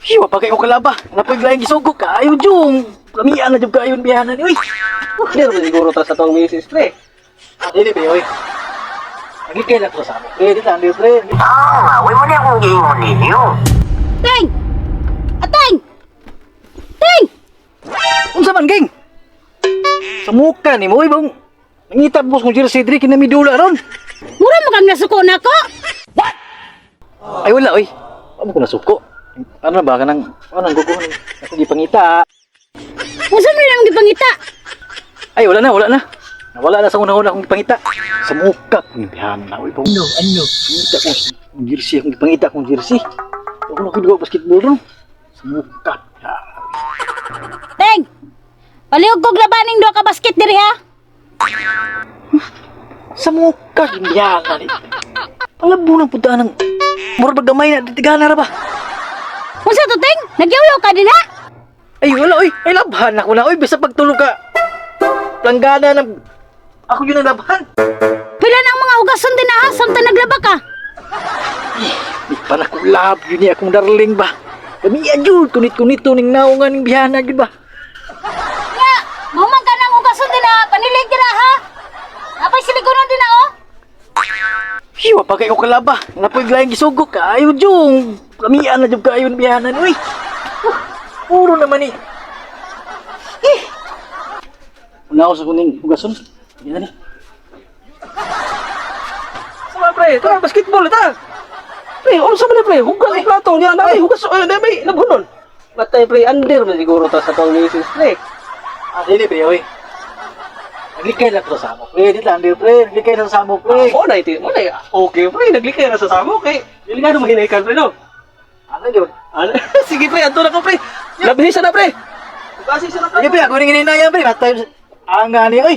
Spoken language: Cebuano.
Hiwa pa kayo kalaba. Napoy laing gisugo kaayo jung. Lamian na jud kaayo biyanan ni. Uy. Hindi naman siguro ta sa tong misis, pre. Ah, dili pre, oy. Nagikay lang ko sa amo. Pre, di lang, di pre. Ah, way mo na akong giingon ninyo. Ting! Ateng! Ting! Unsa man ging? Sa muka ni mo, oy bang. Nangita boss kong jersey diri kinamidula ron. Mura mo kang nasuko na ko. Ay wala oy. Amo ko nasuko. Ano na ba kanang ano ang gugo ako gipangita. Unsa man nang gipangita? Ay wala na, wala na. Nawala na sa una-una akong gipangita. Sa muka kong bihana oy bang. Ano, ano? Pangita ko kong jersey, akong gipangita akong jersey. Ako na ko basketball ron. Sa muka. Ting! Palihog kog labaning duha ka basket diri ha. Sa muka gimbiyana ni. Palabo ng punta ng murag ba gamay na titigana ra ba? Unsa to, Ting? Nagyawyaw ka din ha? Ay wala oy, ay labhan ako na oy bisa pagtulog ka. Planggana ng ako yun ang labhan. Pila na ang mga hugason din ha samtang naglaba ka. Di pa na ko love yun ni akong darling ba. Kami jud kunit-kunit to ning naungan ning bihana gyud ba. Nga, mahuman ka ng hugason din ha, panilig dira ha. Apay silikonon din ha oh. Hiwa pa kayo kalaba. Napoy laing gisugo kaayo jung. Lamian na jud kaayo ng bihana ni oy. Puro naman ni. Eh. Una ako sa kuning hugason. Yan ni. Sama, pre, tara, basketball, ta. Pre, ano sa man, pre? Hugas ang plato niya, na may hugas, ay, na may labhunon. Matay, pre, under man siguro ta sa tong misis, pre. Ah, dili pre oy. Naglikay lang ko sa amo. Pre, di lang di pre. Naglikay lang sa amo pre. Mo na iti, mo na. Okay, pre, naglikay na sa samo, okay. Dili nga mahinaykan, pre, no. Ano jud? Ano? Sige, pre, anto na ko, pre. Labhisa na, pre. Hugasi siya na Sige pre, ako ning hininayan pre. Matay ang gani oy.